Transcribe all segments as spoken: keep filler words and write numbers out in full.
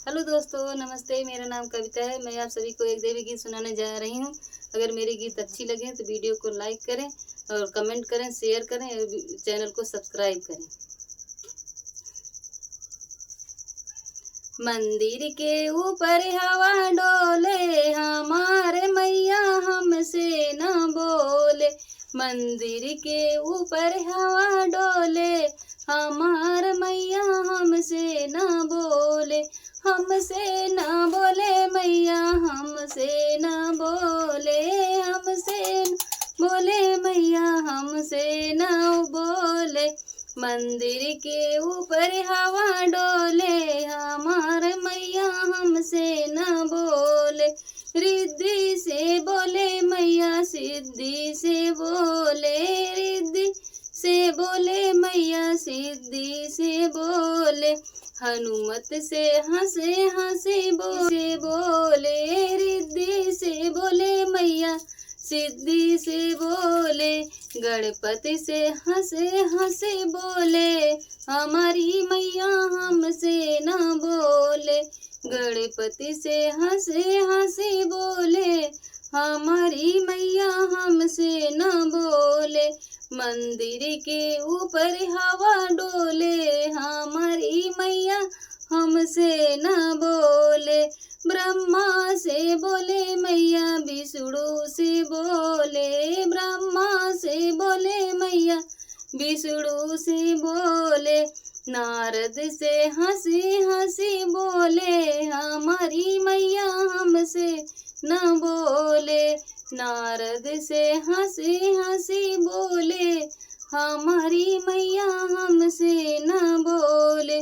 हेलो दोस्तों, नमस्ते। मेरा नाम कविता है। मैं आप सभी को एक देवी गीत सुनाने जा रही हूँ। अगर मेरे गीत अच्छी लगे तो वीडियो को लाइक करें और कमेंट करें, शेयर करें और चैनल को सब्सक्राइब करें। मंदिर के ऊपर हवा डोले, हमार मैया हमसे ना बोले। मंदिर के ऊपर हवा डोले, हमार मैया हमसे ना बोले, हमसे ना बोले मैया, हमसे ना बोले, हमसे ना बोले मैया, हमसे ना बोले। मंदिर के ऊपर हवा डोले, हमार मैया हमसे ना बोले। रिद्धि से बोले मैया, सिद्धि से बोले, रिद्धि से बोले मैया, सिद्धि से बोले। हनुमत से हंसे हंसे बोले, बोले, रिद्धि से बोले मैया, सिद्धि से बोले। गणपति से हंसे हंसे बोले, हमारी मैया हमसे ना बोले। गणपति से हंसे हंसे बोले, हमारी मैया हमसे ना बोले। मंदिर के ऊपर हवा डोले, हमारी मैया हमसे ना बोले। ब्रह्मा से बोले मैया, विष्णु से बोले, ब्रह्मा से बोले मैया, विष्णु से बोले। नारद से हंसी हंसी बोले, हमारी मैया हमसे ना बोले। नारद से हंसी हंसी बोले, हमारी मैया हमसे ना बोले।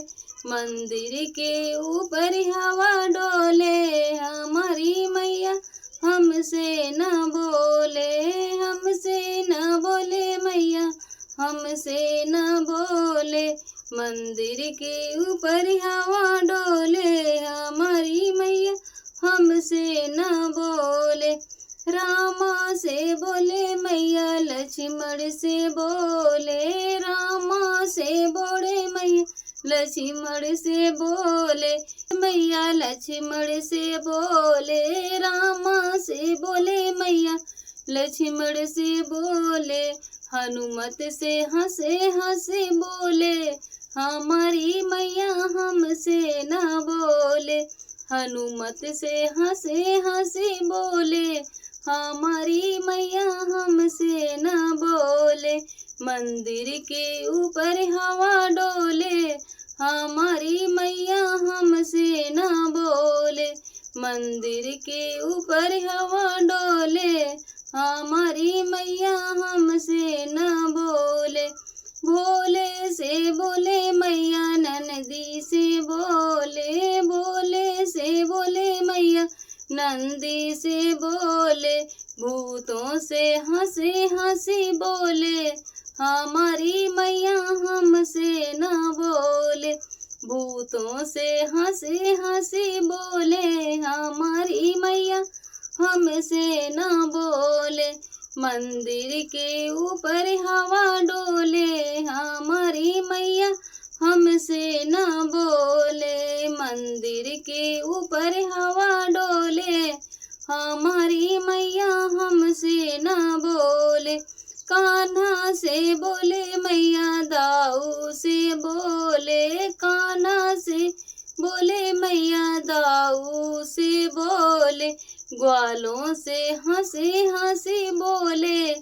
मंदिर के ऊपर हवा डोले, हमारी मैया हमसे ना बोले, हमसे ना बोले मैया, हमसे ना बोले। मंदिर के ऊपर हवा डोले, हमारी मैया हमसे ना बोले। रामा से बोले मैया, लक्ष्मण से बोले, रामा से बोले मैया, लक्ष्मण से बोले मैया, लक्ष्मण से बोले, रामा से बोले मैया, लक्ष्मण से बोले। हनुमत से हंसे हंसे बोले, हमारी मैया हमसे ना बोले। हनुमत से हंसे हंसे बोले, हमारी मैया हमसे ना बोले। मंदिर के ऊपर हवा डोले, हमारी मैया हमसे ना बोले। मंदिर के ऊपर हवा डोले, हमारी मैया हमसे ना बोले। भोले से बोले मैया, नंदी से बोले, भोले से बोले मैया, नंदी से बोले। भूतों से हंसी हंसी बोले, हमारी मैया हमसे ना बोले। भूतों से हंसी हंसी बोले, हमारी मैया हमसे ना बोले। मंदिर के ऊपर हवा डोले, हमारी मैया हमसे ना बोले। मंदिर के ऊपर हवा डोले, हमारी मैया हमसे ना बोले। कान्हा से बोले मैया, दाऊ से बोले, कान्हा से बोले मैया, दाऊ से बोले। ग्वालों से हंसी हंसी बोले,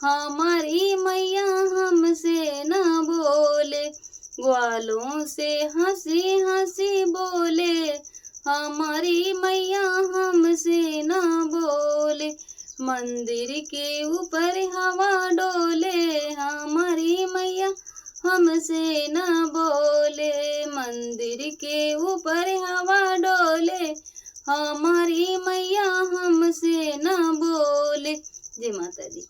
हमारी मैया हमसे ना बोले। ग्वालों से हंसी हंसी बोले, हमारी मैया हमसे ना बोले। मंदिर के ऊपर हवा डोले, हमारी मैया हमसे ना बोले। मंदिर के ऊपर हवा डोले, हमारी मैया हमसे ना बोले। जय माता दी।